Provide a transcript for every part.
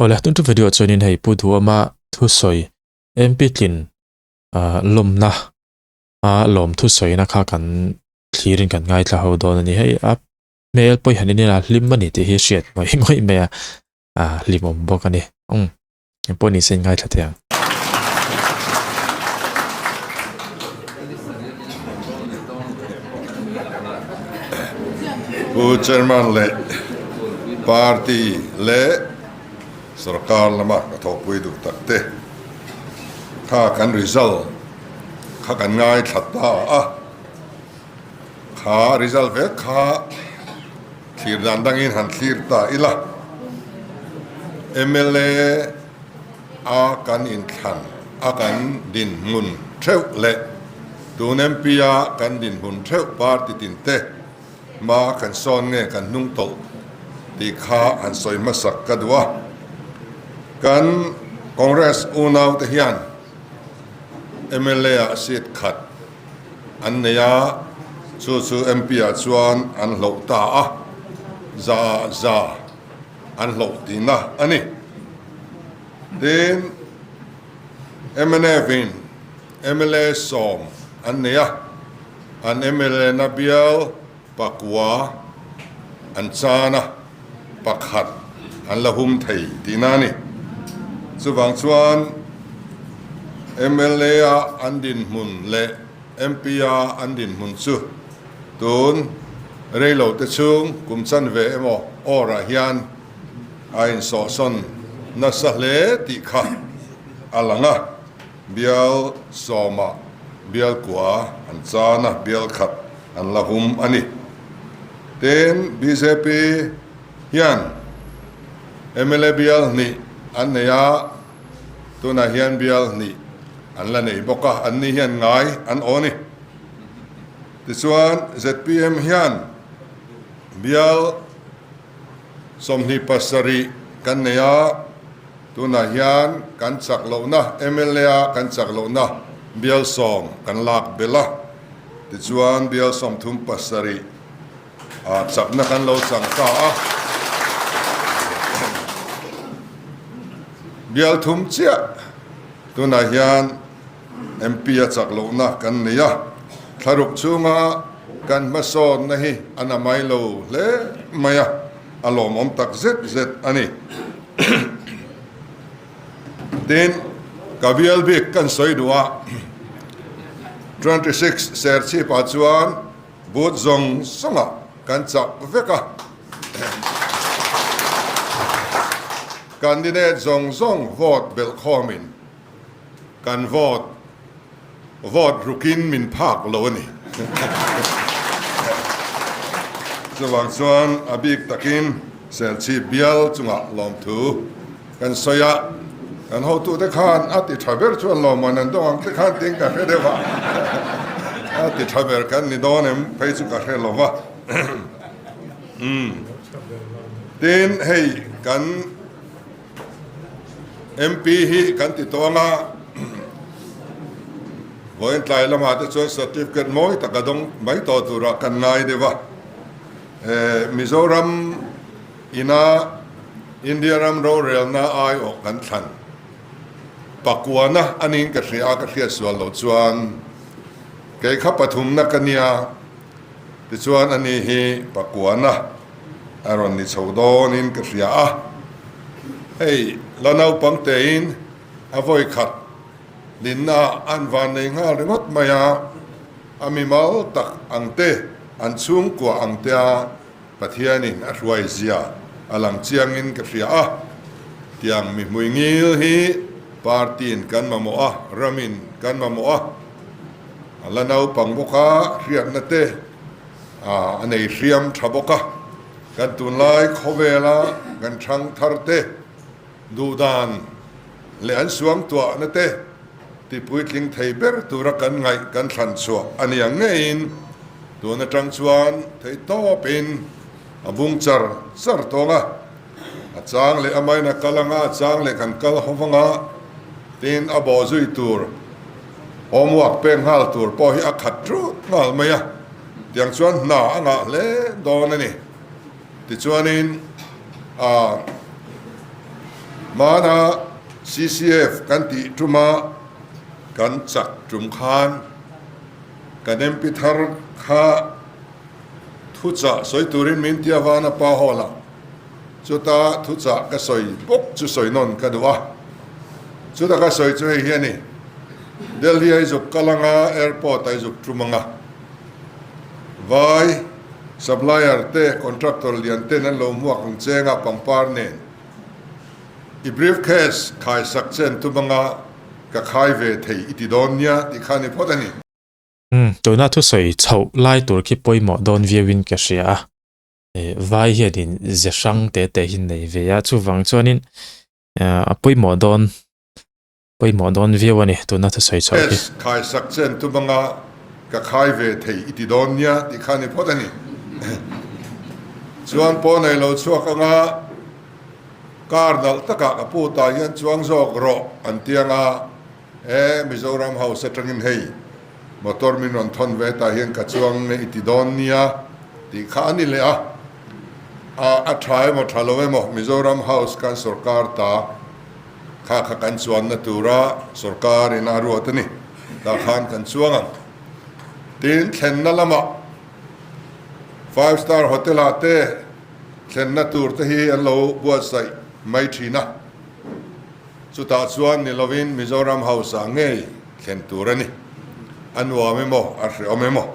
Awle, tun tu video chuanin hei Pu Duhawma thusawi MP tlin lawmna a lawm thusawina kha kan thlirin kan ngaithla ho dawn a ni. Hei a hmel pawh hi han en ila hlim a ni tih hi hriat ngawih ngawih mai a, a hlimawm bawk a ni. Umm engpawh ni se in ngaithla thei ang. Pu Chairman leh Party leh Sorkar lama ka thawhpui duh tak te kha kan result kha kan ngaithla ta a, kha result vek kha thlir dan dangin han thlir ta ila mla a kan inthlan a kan dinhmun theuh leh tun MP a kan dinhmun theuh party tin te hma kan sawn nge kan hnung tawlh tih kha han sawi hmasak ka duh a. Kan Congress unau te hian mla ah seat khat an nei a, chu chu MP ah chuan an hloh ta a, za ah za an hloh tihna a ni. Tin, mnf in mla 10 an nei a. An mla na bial pakua an chan a, pakhat an la hum thei tihna a ni. Chuvang chuan mla a an dinhmun leh MP a an dinhmun chu tun reilo te chhung kum chanve emaw awrah hian a insawhsawn nasa hle tih kha a lang a. Bial sawmah bial kua an chan a, bial khat an la hum a ni. Tin, bjp hian mla bial hnih an nei a, tunah hian bial hnih an la nei bawk a, an ni hian ngai an aw a ni. Tichuan, zpm hian bial 27 kan nei a, Tunah hian kan chak lohna mla a kan chak lohna bial 10 kan lak belh a, tichuan bial 37 ah chakna kan lo chang ta a. Bial thum chiah tunah hian MP a chak lohna kan nei a, thlaruk chhunga kan hmasawnna hi a na mai lo hle mai a, a lawmawm tak zet zet a ni. Tin, ka bial bik kan sawi duh a, 26 Serchhip-ah chuan booth zawng zawngah kan chak vek a, candidate zawng zawng vote belhkhawmin kan vote vote rukin min phak lo a ni. Chuvang chuan a bik takin Serchhip bial chungah lawmthu kan sawi a, kan hotute khan a ti tha ber chuan lawmman an dawng ang te khan tiin ka hre deuh a, a ti tha ber kan ni dawn em phei chu ka hre lo va. Tin, hei kan. MP hi kan ti tawng a, vawiin tlai lamah te chuan certificate mawi tak a dawng mai tawh turah kan ngai deuh a. Mizoram ina India ram rorelna aiawh kan thlan pakuana a niin ka hria a, ka hriat sual loh chuan kei kha pathumna ka nia tichuan ani hi pakuana a rawn ni chho dawnin ka hria a, hei la naupang tein a vawi khat dinna an van nei nghal ringawt mai a, a mimal tak ang te, an chhungkua ang te a Pathianin a hruai zia a lang chiangin ka hria a, tiang mi hmui ngil hi party-in kan mamawh a, ramin kan mamawh a, a la naupang bawk a, hriatna te A nei hriam tha bawk a, kan tunlai khawvela kan thang thar te duhdan leh an suangtuahna te tipuitling thei ber tura kan ngaih kan thlan chhuah a ni ang ngeiin tun atang chuan theihtawpin a bung char char tawng a, a chang leh a main a kal anga a chang leh kan kal ho vanga tin a bawh zui tur homework pek nghal tur pawh hi a khat thut nghal mai a. Tiang chuan hna a ngah hle dawn a ni. Tichuanin aah Hmana CCF kan tih tuma kan chak tum khan kan MP thar kha thuchah sawi turin min ti a vana pa hall ah chuta thuchah ka sawi bawk chu sawi nawn ka duh a, chuta ka sawi chu hei hi a ni, Delhi a i zuk kal anga airport a i zuk tum anga vai supplier te contractor lian ten an lo hmuak ang cheng a pangpar nen i briefcase khai sak che an tum anga ka khai ve thei i ti dawn nia tih kha a ni phawt a ni. Umm, tuna thusawi chhoh lai tur khi pawimawh dawn viauin ka hria a, eh vai hianin ze hrang te te hi nei ve a, chuvang chuanin a pawimawh dawn pawimawh dawn viau a ni tuna thusawi chhoh hi. S, Khai sak chen tum anga ka khai ve thei i ti dawn nia tih kha a ni phawt a ni. Chuan pawh nei lo chhuak anga car nalh takah ka pu tah hian chuang zawk rawh an ti anga He Mizoram House atangin hei motor min rawn thawn ve tah hian ka chuang nge i ti dawn nia tih kha a ni leh a. A a tha emaw tha lo emaw Mizoram House khan sorkar ta kha kha kan chuanna tura sorkar in a ruat a ni. Tah khan kan chuang ang. Tin thlenna lamah Five Star Hotel ah te thlenna tur te hi an lo buatsaih mai thin a. Chutah chuan ni lovin Mizoram House ah ngei thlen tur a ni. A nuam emaw, a hreawm emaw.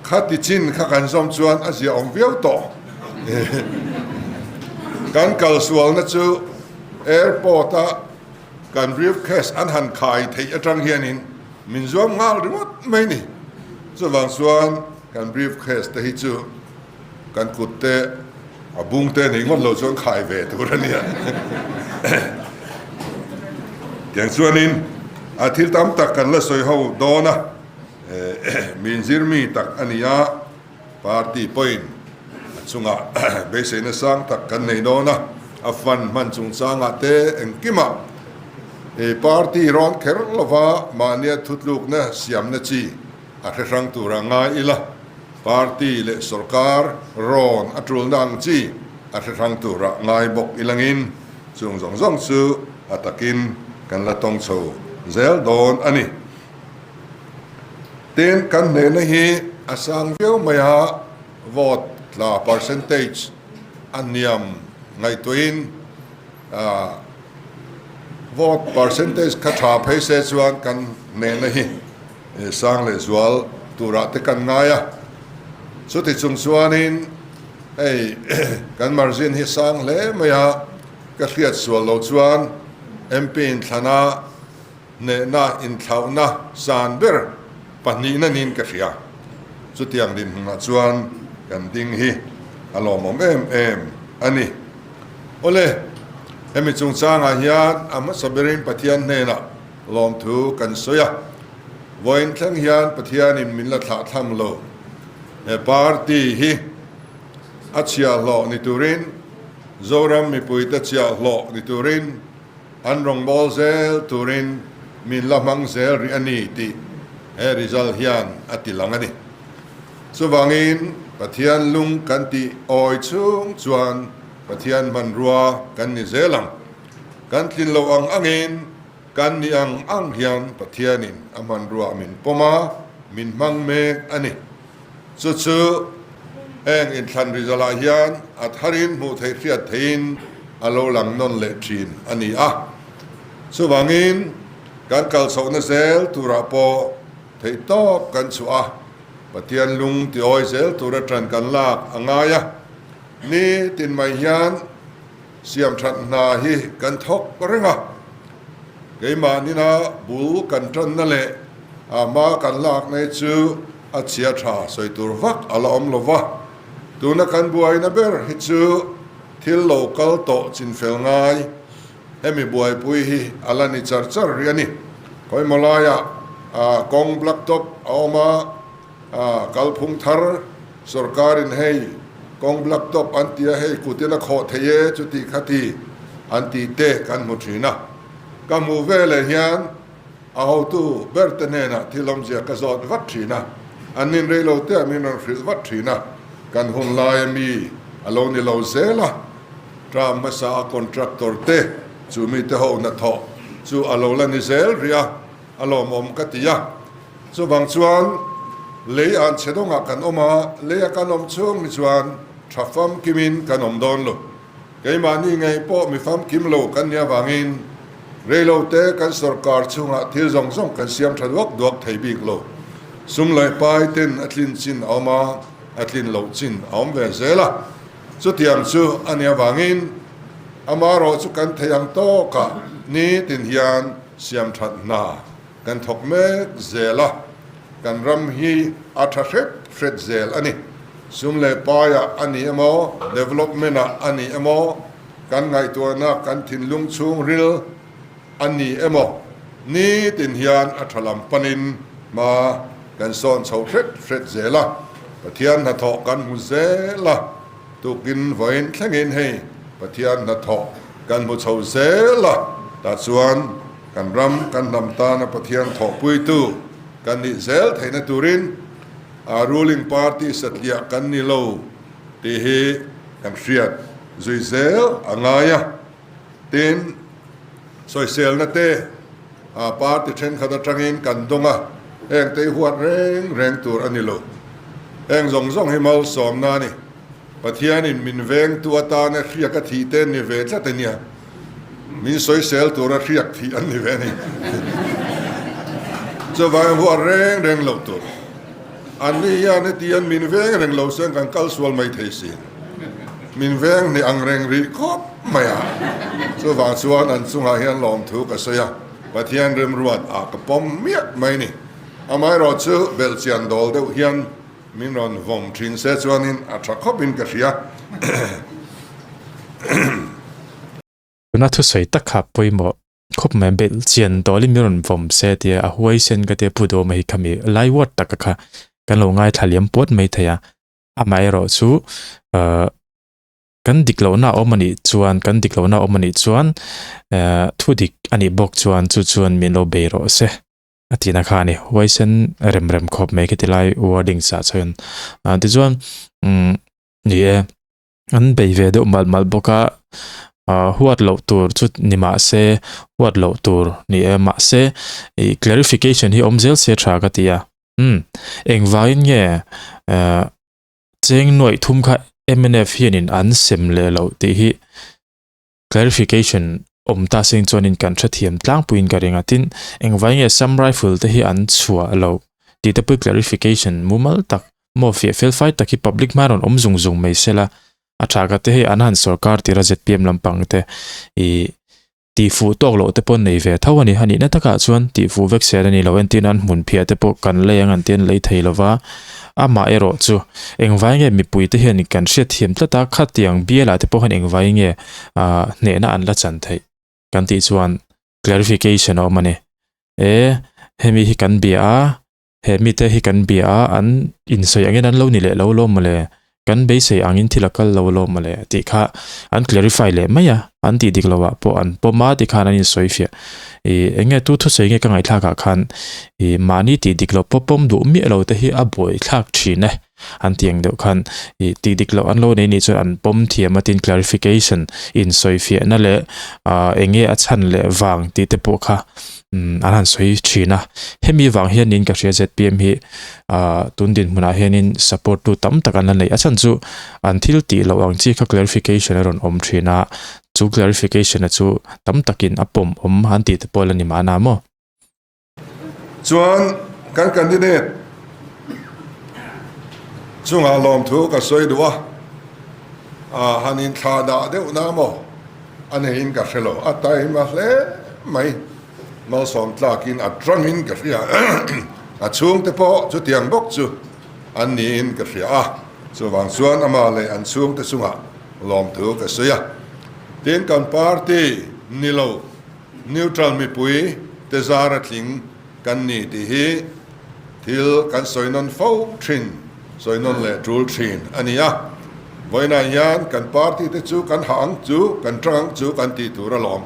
Khati chin kha kan zawm chuan a ziaawm viau tawh. Kan kalsualna chu airport a kan briefcase an han khai theih atang hianin min zuam nghal ringawt mai ni. Chuvang chuan kan briefcase te hi chu Kan kut te a bung te nei ngawt lo chuan khai ve tur a nia. Tiang chuanin a thil tam tak kan la sawi ho dawn a, min zir mi tak a ni a, party pawhin a chungah beiseina sang tak kan nei dawn a, a fund hman chungchangah te engkimah party rawn kher lova mahnia thutlukna siamna chi a hre hrang tura ngai ila. Party leh sorkar rawn a tulna ang chi a hre hrang tura ngai bawk ilangin chung zawng zawng chu a takin kan la tawng chho zel dawn a ni. Tin, kan hnehna hi a sang viau mai a, vote tla percentage a hniam ngaihtuahin vote percentage kha tha phei se chuan kan hnehna hi Sang leh zual turah te kan ngai a, chuti chung chuanin hei kan margin hi sang hle mai a, ka hriat sual lo chuan MP inthlana hnehna inthlauhna san ber pahnihna niin ka hria. Chutiang dinhmunah chuan kan ding hi a lawmawm em em a ni. Awle, hemi chungchangah hian a hmasa berin Pathian hnenah Lawmthu kan sawi a, vawiin thleng hian Pathianin min la thlah thlam lo. He party hi a chhiahhlawh ni turin, Zoram mipuite chhiahhlawh ni turin, an rawngbâwl zel turin min la hmang zel rih a ni tih he result hian a ti lang a ni. Chuvangin Pathian lung kan tih awi chhung chuan Pathian hmanrua kan ni zel ang. Kan tlin loh ang angin kan ni ang ang hian Pathianin a hmanruah min pawm a, min hmang mek a ni. Chu chu heng inthlan result-ah hian a tharin hmuh theih hriat theihin a lo lang nawn leh thin a ni a. Chuvangin kan kal chhohna zel turah pawh theihtawp kan chhuah a, Pathian lung tiawi zel tura ṭan kan lak a ngai a. Ni tin mai hian Siam that hna hi kan thawk reng a, keimah nina bul kan tanna leh a hma kan lakna hi chu a chhia tha sawi tur vak a la awm lo va, tuna kan buaina ber hi chu thil lo kal tawh chinfel ngai hemi buaipui hi a la ni char char rih a ni. Khawimaw laiah kawng blacktop a awm a. Kalphung thar sorkarin hei kawng blacktop an ti a, hei kutin a khawh thei e chuti khati an tih te kan hmu thin a. Ka hmuh veleh hian a hotu ber te hnenah thil awmzia ka zawt vat thin a, an nin rei lo te ah min rawn hrilh vat thin a, kan hun laia mi a lo ni lo zel a. Term hmasa a contractor te chu mite ho hnathawh chu a lo la ni zel rih a, a lawmawm ka ti a. Chuvang chuan lei an chhe dawngah kan awm a, leia kan awm chhung hi chuan tha famkimin kan awm dawn lo. Keimahni ngei pawh mi famkim lo kan nih avangin reilote kan sorkar chhungah thil zawng zawng kan siam tha duak duak thei bik lo. Sum leh pai ten a tlin chin a awm a, a tlin loh chin a awm ve zel a. Chutiang chu a nih avangin amaherawh chu kan thei ang tawkah nitin hian siam that hna kan thawk mek zel a, kan ram hi a tha hret hret zel a ni. Sum leh paiah a ni emaw, development ah a ni emaw, kan ngaihtuahna kan thinlung chhungril a ni emaw, nitin hian a tha lam panin hma kan sawn chho hret hret zel a, Pathian hnathawh kan hmu zel a, tukin vawiin thlengin hei Pathian hnathawh kan hmu chho zel a, tah chuan kan ram kan hnam tana Pathian thawhpuitu kan nih zel theihna turin a ruling party satliah kan ni lo tih hi kan hriat zui zel a ngai a. Tin, sawiselna te party thenkhat atangin kan dawng a, heng te hi huat reng reng tur a ni lo. Heng zawng zawng hi malsawmna a ni. Pathianin min vengtu atana hriak a thih te ni ve tlat a nia. Min sawisel tura hriak thih an ni ve a ni. Chuvangin huat reng reng loh tur. Anni hian heti an min veng reng lo chuan kan kal sual mai thei si. Min veng hneh ang reng rih khawp mai a. Chuvang chuan an chungah hian lawmthu ka sawi a, Pathian remruat ah ka pawm miah mai ni. Amaherawh chu belhchian dawl deuh hian min rawn vawm thin se chuanin a tha khawpin ka hria. Tuna thusawi tak kha pawimawh khawp mai belhchian dawlin min rawn vawm se tia a huaisen ka tia Pu Dawma hi khami lai word taka kha kan lo ngaithla liam puat mai thei a. Amaherawh chu ahh kan dik lohna a awm a nih chuan kan dik lohna a awm a nih chuan ehh thu dik a nih bawk chuan chu chuan min lo bei rawh se a tihna kha a ni. Huaisen rem rem khawp mai khiti lai wordings ah chuan ah tichuan umm ni e an bei ve deuh malh malh bawk a ah huat loh tur chu ni mahse huat loh tur ni e mahse ih clarification hi awm zel se tha ka ti a. Umm, engvangin nge eh cheng nuaih thum kha mnf hianin an sem leh loh tih hi clarification awm ta seng chuanin kan hrethiam tlangpuiin ka ring a. Tin, engvangin nge Assam Rifle te hi an chhuah loh tih te pawh clarification mumal tak maw fiah fel fai tak hi public hma rawn awm zung zung mai sela a tha ka te hei an han sorkar tir a zpm lampang te ih Tihfuh tawk loh te pawh nei ve tho a ni. A nihna takah chuan tihfuh vek sel a ni lo. Entirna an hmun phiah te pawh kan lei ang an ti an lei thei lo va. Amah erawh chu engvai nge mipui te hian kan hriatthiam tlat a, khatiang bialah te pawh hian engvai nge ah hnehna an la chan theih kan tih chuan clarification a awm a ni. E hemi hi kan bia a, He mite hi kan bia a, an insawi angin an lo ni leh lo lawm mawle, kan beisei angin thil a kal lo lawm mawle tih kha an clarify leh mai a, an tih dik loh ah pawh an pawm a tikhan an insawi fiah. Ih eng nge tu thusawi nge ka ngaihthlak ah khan ih mahni tih dik loh pawh pawm duh miah lo te hi a buaithlak thin e an tih ang deuh khan ih tih dik loh an lo nei nih chuan an pawm thiam a tin clarification insawi fiahna leh ah eng nge a chhan leh vang tih te pawh kha Umm an han sawi thin a, hemi vang hianin ka hria zpm hi ah tun dinhmunah hianin support tu tam tak an la nei a chhan chu an thil tih loh ang chi kha clarification a rawn awm thin a, chu clarification a chu tam takin a pawm awm an tih te pawh la ni mahna maw. Chuan kan candidate chungah lawmthu ka sawi duh a, ah han inthlah dah deuh na maw? A neiin ka hre lo, a taima hle mai. Malsawm tlakin a tangin ka hria, a chhungte pawh chutiang bawk chu an niin ka hria a, chuvang chuan amah leh an chhungte chungah lawmthu ka sawi a. Tin, kan party ni lo, neutral mipui te zara tling kan ni tih hi thil kan sawi nawn fo thin, sawi nawn leh tul thin a ni a. Vawiinah hian kan party te chu kan hah ang chu, kan tang ang chu kan tih tur alawm.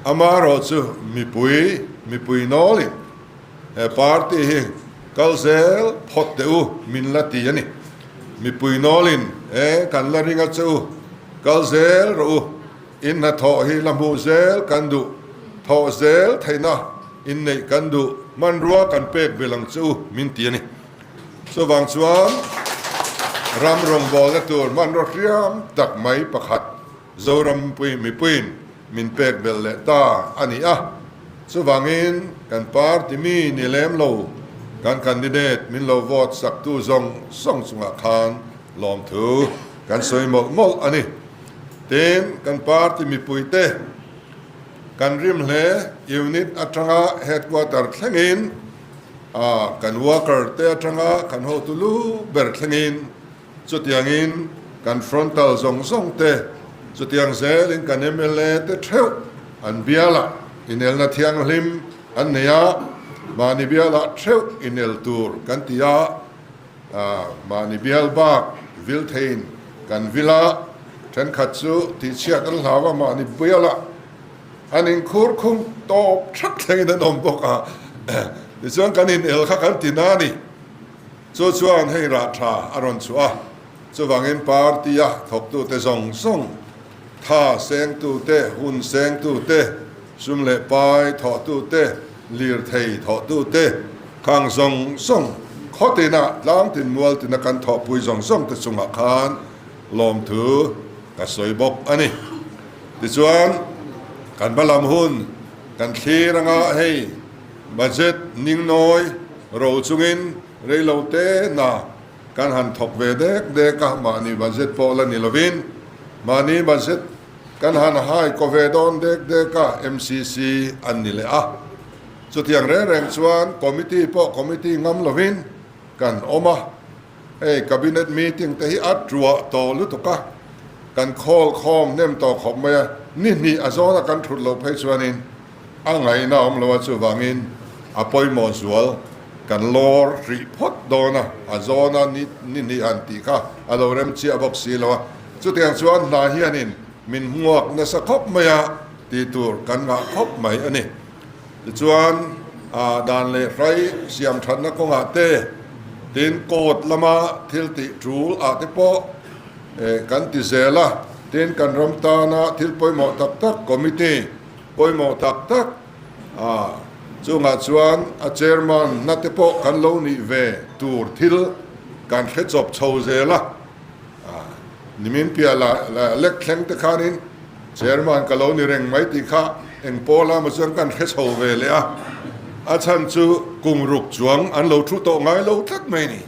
Amaherawh chu mipui, mipui nawlin he party hi kal zel phawt teh u min la ti a ni. Mipui nawlin e kan la ring a che u. Kal zel rawh u, in hnathawh hi la hmuh zel kan duh, thawh zel theihna inneih kan duh, hmanrua kan pek belh ang che u min ti a ni. Chuvang chuan ram rawngbawlna tur hmanraw hriam tak mai pakhat Zoram mipuiin min pek belh leh ta a ni a. Chuvangin kan party mi ni lem lo kan candidate min lo vote saktu zawng zawng chungah khan lawmthu kan sawi mawlh mawlh a ni. Tin, kan party mipuite kan rim hle unit atanga headquarter thlengin kan worker te atanga kan hotu lu ber thlengin Chutiangin kan frontal zawng zawng te, chutiang zelin kan mla te theuh an bialah inelna thianghlim an nei a, mahni bialah theuh inel tur kan ti a, mahni bial bak vil theiin kan vil a, thenkhat chu tihchhiat an hlau a, mahni bialah an inkhur khum tawp thak thlengin an awm bawk a, tichuan kan inel kha kan ti na a ni. Chu chuan hei rah tha a rawn chhuah a, chuvangin party-a thawktute zawng zawng, tha sengtute, hun sengtute, sum leh pai thawhtute, lirthei thawhtute, khang zawng zawng, khaw tina tlang tin mual tina kan thawhpui zawng zawngte chungah khan lawmthu ka sawi bawk a ni. Tichuan, kan hma lam hun kan thlir anga hei budget ningnawi Ro chungin reilo te na kan han thawk ve dek dek a, mahni budget pawh la ni lovin mahni budget kan han hai kaw ve dawn dek dek a, MCC an ni leh a. Chutiang reng reng chuan committee pawh committee ngam lovin kan awm a, hei cabinet meeting te hi a tuah tawh lutuk a, kan khawl khawm hnem tawh khawp mai a, ni hnih a zawna kan thut loh phei chuanin A ngaihna awm lo a, chuvangin a pawimawh zual kan lawr rih phawt dawn a, a zawna ni ni hnih han tih kha a lo rem chiah bawk si lo a. Chutiang chuan hna hianin min hmuak nasa khawp mai a tih tur kan ngah khawp mai a ni. Tichuan dan leh hrai siam thatna kawngah te, tin court lama thil tih tul ah te pawh kan ti zel a, tin kan ram tana thil pawimawh tak tak committee, Pawimawh tak tak a, chungah chuan a chairman na te pawh kan lo nih ve tur thil kan hre chawp chho zel a, nimin piah la lek thleng te khanin chairman ka lo ni reng mai tih kha eng pawl a maw chuan kan hre chho ve leh a, a chhan chu kum ruk chuang an lo thu tawh ngai lo tlat mai ni.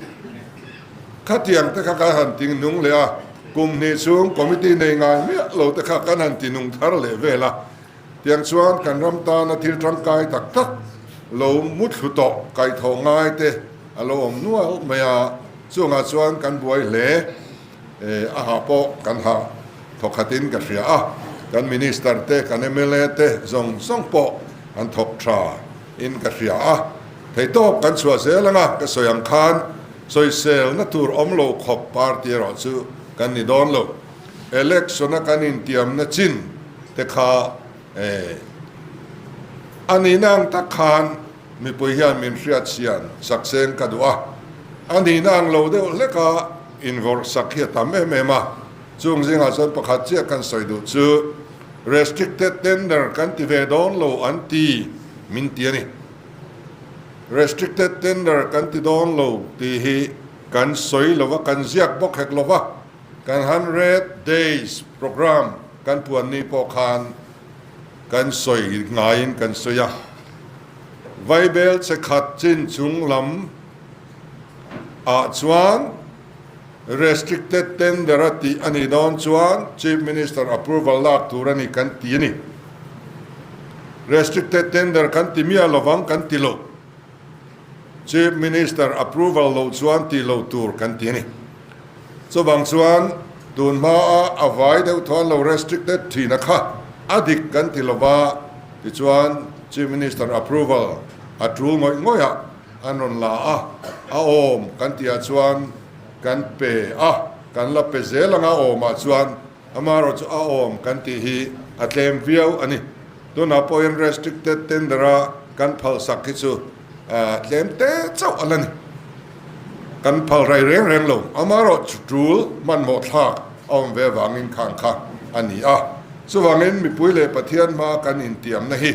Khatiang te kha kan han ti nung leh a, kum hnih chhung committee nei ngai miah lo te kha kan han ti nung thar leh vel a. Tiang chuan kan ram tana thil tangkai tak tak lo muthlu tawh kaihthawh ngai te a lo awm nual mai a, chungah chuan kan buai hle. A hah pawh kan hah thawkhatin ka hria a, kan minister te, kan mla te zawng zawng pawh an thawk tha in ka hria a. Theihtawp kan chhuah zel anga ka sawi ang khan sawiselna tur awm lo khawp party erawh chu kan ni dawn lo. Election a kan intiamna chin te kha a nihna ang tak khan mipui hian min hriatchhian sak seng ka duh a. A nihna ang lo deuh hleka invawrh sak hi a tam em em a. Chung zingah chuan pakhat chiah kan sawi duh chu restricted tender kan ti ve dawn lo an ti min ti a ni. Restricted tender kan ti dawn lo tih hi kan sawi lo va, kan ziak bawk hek lo va, kan 100 days programme kan puan ni pawh khan kan sawi ngaiin kan sawi a. Vaibel che khat chin chung lam ah chuan restricted tender a tih a nih dawn chuan Chief Minister approval lak tur a ni kan ti a ni. Restricted tender kan ti miah lovang kan ti lo. Chief Minister approval loh chuan tih loh tur kan ti a ni. Chuvang chuan tun hmaa a vai deuh thuan lo restricted thina kha a dik kan ti lova, tichuan Chief Minister approval a tul ngawih ngawih a an rawn la a, a awm kan tihah chuan kan pe a, kan la pe zel anga awmah chuan Amaherawh chu a awm kan tih hi a tlem viau a ni. Tunah pawhin restricted tender a kan phalsak hi chu tlem te chauh a la ni. Kan phal rai reng reng lo. Amaherawh chu tul hmanhmawh thlak a awm ve avangin khang kha a ni a. Chuvangin mipui leh Pathian hma kan intiamna hi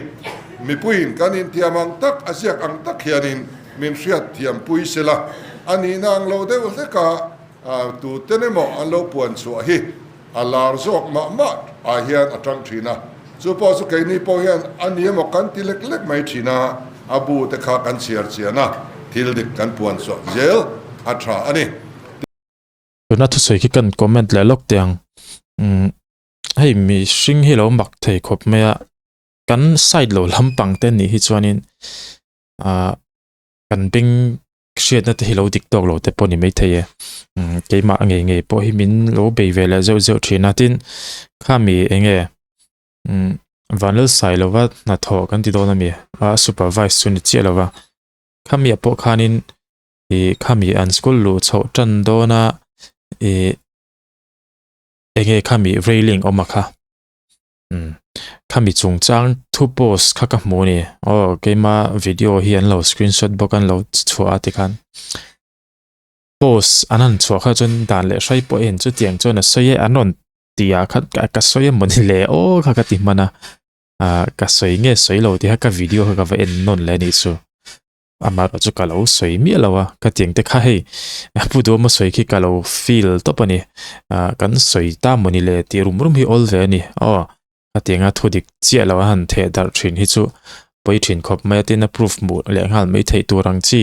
mipuiin kan intiam ang tak, a ziak ang tak hianin min hriat thiampui sela, a nihna ang lo deuh hleka tuten emaw an lo puan chhuah hi a lar zawk mah mah ah hian a tang thin a. Chu pawh chu keini pawh hian a ni emaw kan ti lek lek mai thin a, a bu te kha kan chhiar chian a, thil dik kan puan chhuah zel a tha a ni. Tuna thusawi khi kan comment leh lawk teh ang. Umm hei mihring hi lo mak thei khawp mai a, kan side lo lampang te nih hi chuanin ah kan beng hriatna te hi lo dik tawk lo te pawh ni maithei e. Umm keimah ngei ngei pawh hi min lo bei ve leh zeuh zeuh thin a, tin khami eng nge umm Vanlalsai lova hnathawh kan ti dawn a mi a supervise chu ni chiah lova khamiah pawh khanin ih khami an school luh chhoh tan dawn a ih enge khami railing awm a kha umm khami chungchang thu post kha ka hmu a ni aw keima video hi an lo screenshot bawk a an lo chhuah a tikhan post an han chhuah kha chuan dan leh hrai pawh a en chutiang chuan a sawi e an rawn tih ah khan ka sawi emaw ni le aw kha ka ti hman a ah ka sawi nge sawi lo tih kha ka video kha ka va en nawn leh a nih chu. Amaherawh chu ka lo sawi miah lo a, ka tiang te kha hei Pu Duhawma sawi khi ka lo feel tawp a ni. Ah kan sawi ta maw ni le tih rum rum hi awl ve a ni. Aw ka tianga thu dik chiah lo a han theh darh thin hi chu pawi thin khawp mai a tin a proof hmuh leh nghal mai theih tur ang chi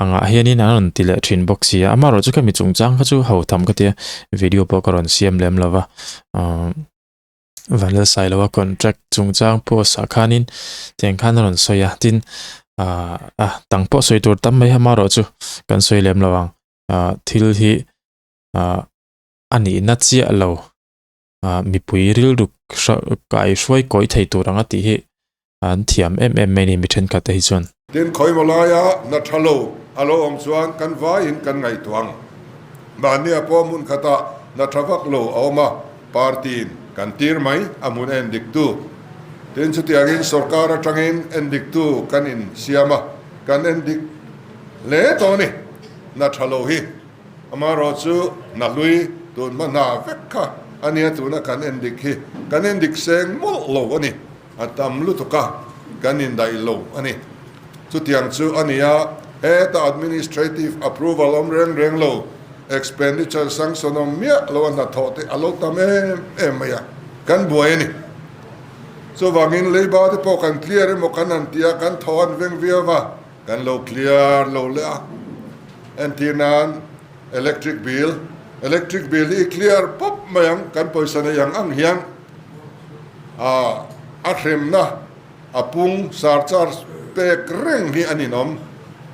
angah hianin an rawn ti leh thin bawk si a. Amaherawh chu khami chungchang kha chu ho tham ka ti a, video pawh ka rawn siam lem lo va. Ah. Vanlalsailoa contract chungchang post ah khanin tiang khan a rawn sawi a tin ah a tang pawh sawi tur tam mai amaherawh chu kan sawi lem lo ang ah thil hi ah a nihna chiah lo ah mipui rilru kai hruai kawi thei tur anga tih hi an thiam em em mai a ni mi thenkhat te hi chuan. Tin, khawimaw laia na tha lo a lo awm chuan kan vaiin kan ngaihtuah ang. Mahnia pawh hmun khatah na tha vak lo a awm a, party-in kan tir mai a hmun a endiktu. Tin, chutiangin sorkar atangin endiktu kan insiam a, kan endik hle tawh a ni. Na tha lo hi amaherawh chu na hlui tun hma hna vek kha a nia tuna kan endik hi kan endik seng mawlh lo a ni. A tam lutuk a, kan indaih lo a ni. Chutiang chu a ni a, heta administrative approval awm reng reng lo, expenditure sanction awm miah lo a hnathawh te a lo tam em em mai a, kan buai a ni. Chuvangin leiba te pawh kan clear emaw kan han ti a, kan thaw an veng viau va, kan lo clear lo leh a. Entir nan electric bill, electric bill hi i clear pawp mai ang, kan pawisa nei ang ang hian. A a hremna a pung surcharge pek reng hi a ninawm.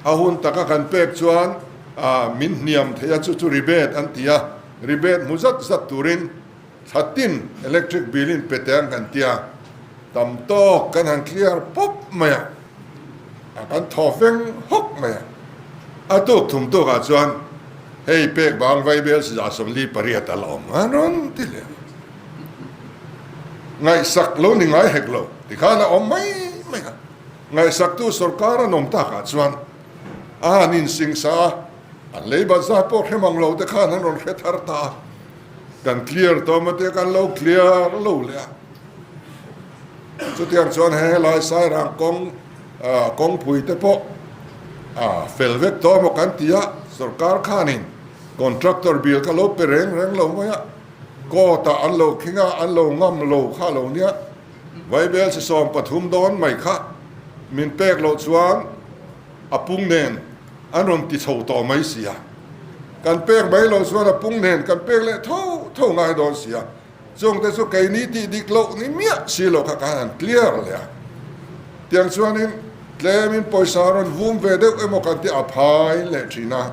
A hun taka kan pek chuan a min hniam thei a, chu chu rebate an ti a, rebate hmu zat zat turin thla tin electric bill in pe teh ang kan ti a, tam tawk kan han clear pawp mai a, a kan thaw feng hawk mai a. A tuk thum tukah chuan hei pek bang vaibel siza 48 a la awm an rawn ti leh a. Ngaihsak lo ni ngai hek lo tikhan a awm mai mai a, ngaihsaktu sorkar an awm takah chuan a han insingsa a, an lei bat zat pawh hre mang lo te khan an rawn hre thar ta a, kan clear tawh maw tia kan lo clear lo leh a. Chutiang chuan he helai Sairang kawng kawngpui te pawh a fel vek tawh maw kan ti a, sorkar khanin contractor bill kha lo pe reng reng lo mai a. Court ah an lo khing a, an lo ngam lo kha lo nia. Vaibel si 13 dawn mai kha min pek loh chuan a pung nen an rawn ti chho tawh mai si a. Kan pek mai loh chuan a pung nen kan pek leh tho tho ngai dawn si a. Chungte chu keini tih dik loh ni miah si lo kha khan an clear leh a. Tiang chuanin tlemin pawisa rawn vum ve deuh emaw kan ti a phai leh thin a.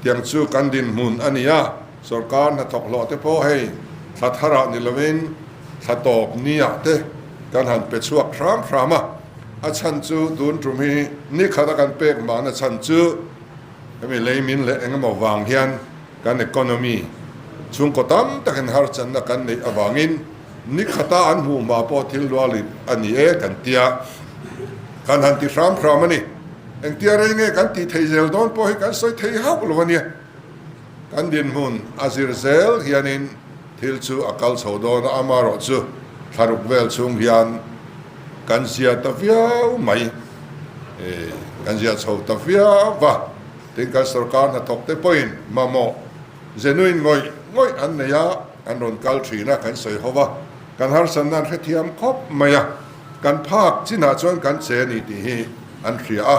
Tiang chu kan dinhmun a ni a. Sorkar hnathawk hlawh te pawh hei thla tharah ni lovin thla tawp niah te kan han pe chhuak hram hram a, a chhan chu tun tum hi ni khata kan pek mahna chhan chu hemi leimin leh engemaw vang hian kan economy chhungkaw tam takin harchanna kan neih avangin ni khata an hmuh hma pawh thil lualit a ni e kan tia kan han ti hram hram a ni. Engtia rei nge kan tih thei zel dawn pawh hi kan sawi thei hauh lo a nia. Kan dinhmun a zir zel hianin thil chu a kal chho dawn a, amaherawhchu thlaruk vel chhung hian kan zia ta viau mai, kan zia chho ta viau va. Tin, kan sorkar hnathawk te pawhin mamawh genuine ngawih ngawih an nei a, an rawn kal thin a, kan sawi ho va, kan harsatna an hrethiam khawp mai a, kan phak chinah chuan kan che a ni tih hi an hria a,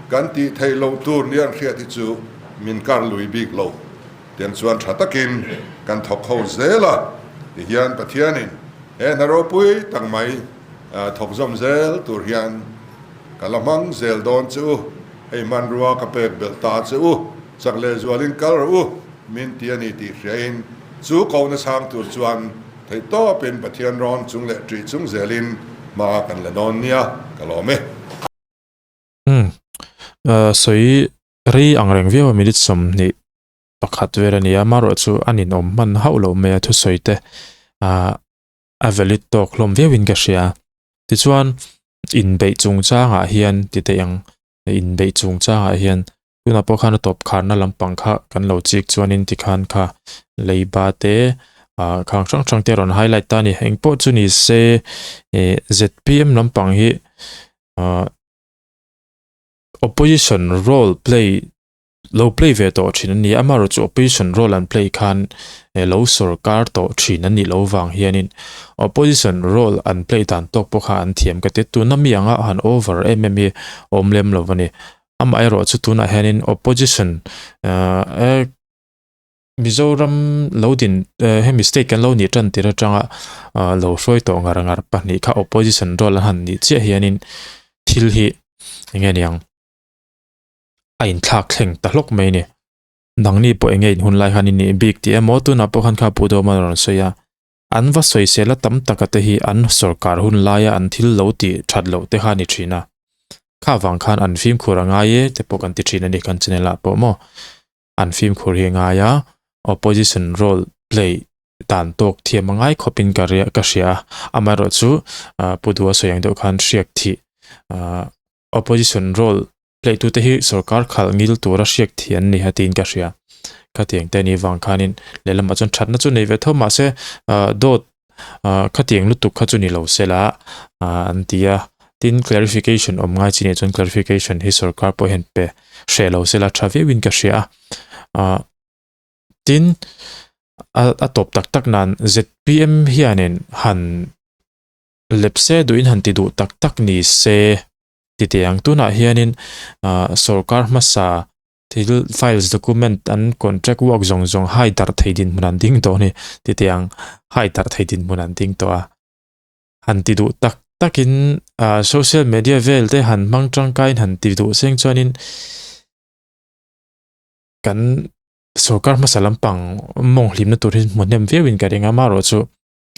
kan tih theih loh tur nia an hriat hi chu min kar lui bik lo. Tiang chuan tha takin kan thawk ho zel a, tihian Pathianin he hna ropui tak mai thawk zawm zel tur hian ka la hmang zel dawn che u. Hei hmanrua ka pek belh ta che u, chak leh zualin kal rawh u, min ti a ni tih hriain chu kohna chhang tur chuan theihtawpin Pathian rawn chung leh ṭih chung zelin hma kan la dawn nia, ka lawm e. Umm, sawi rei ang reng viau a minute 21 vel a ni a, amaherawh chu a ninawm hman hauh loh mai a thusawi te a valid tawk hlawm viauin ka hria. Tichuan, inbeih chungchangah hian ti theih ang, inbeih chungchangah hian tunah pawh khan a tawp kharna lampang kha kan lo chik chuanin tikhan kha leiba te ah khang hrang hrang te a rawn highlight ta a ni. Engpawh chu ni se ih zpm lampang hi ah opposition role play lo play ve tawh thin an ni a, amaherawhchu opposition role an play khan eh lo sawrkar tawh thin an nih loh vang hianin opposition role an play dan tawk pawh kha an thiam ka ti. Tuna mi anga han over em em hi a awm lem lo a ni. Amaherawhchu tunah hianin opposition ah eh Mizoram lo din eh hemi state kan lo nih tan tir atanga ah lo hruai tawh ngar ngar pahnih kha opposition role an han nih chiah hianin thil hi eng nge niang a inthlak thleng ta hlawk mai a ni. Nangni pawh eng nge in hun lai khan i nih bik tih emaw tunah pawh khan kha Pu Dawma rawn sawi a, an va sawisel a tam taka te hi an sawrkar hun laia an thil lo tih that loh te kha a ni thin a, kha vang khan an fimkhur a ngai e te pawh kan ti thin a ni kan channel ah pawh maw. An fimkhur hi a ngai a, opposition role play dan tawk thiam a ngai khawpin ka ria ka hria a, amaherawhchu Pu Dua sawi ang deuh khan hriak thih opposition role play tute hi sorkar khalh ngil tura hriak thih an ni a tiin ka hria. Khatiang te anih vang khanin lehlamah chuan thatna chu nei ve tho mahse dawt khatiang lutuk kha chu ni lo se la an ti a. Tin clarification awm ngai chi nih chuan clarification hi sorkar pawh hian pe hreh lo se la tha viauin ka hria a. Tin a tawp tak tak nan zpm hianin han lepse duhin han ti duh tak tak ni se ti teh ang. Tunah hianin sorkar hmasa thil files document an contract work zawng zawng hai darh thei dinhmun an ding tawh a ni ti teh ang. Hai darh thei dinhmun an ding tawh a. Han ti duh tak takin social media vel te han hmang tangkaiin han ti duh seng chuanin kan sorkar hmasa lampang mawng hlimna tur hi hmu hnem viauin ka ring a. Amaherawhchu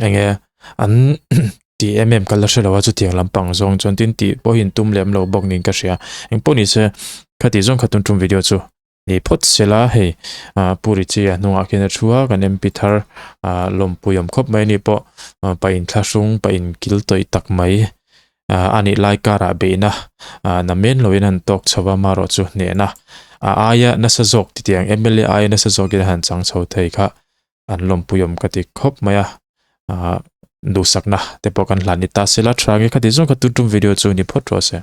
enge an ti em em ka la hre lo a chutiang lampang zawng chuan tin tih pawh hi in tum lem lo bawk niin ka hria engpawh ni se khati zawng kha tun tum video chu ni phawt se la hei ah Pu Richie a hnungah khian a thu a kan M P thar ah lawmpui awm khawp mai a ni pawh pa inthlahrung pa inkil tawih tak mai ah a nih lai karah beihna ah namen loin han tawk chho va amaherawhchu hnehna a aia nasa zawk titiang M L A aia nasa zawkin a han chang chho thei kha. an lawmpui awm ka ti khawp mai a ah duhsakna te pawh kan hlan ni ta se la tha nge khati zawng kha tun tum video chu ni phawt rawh se.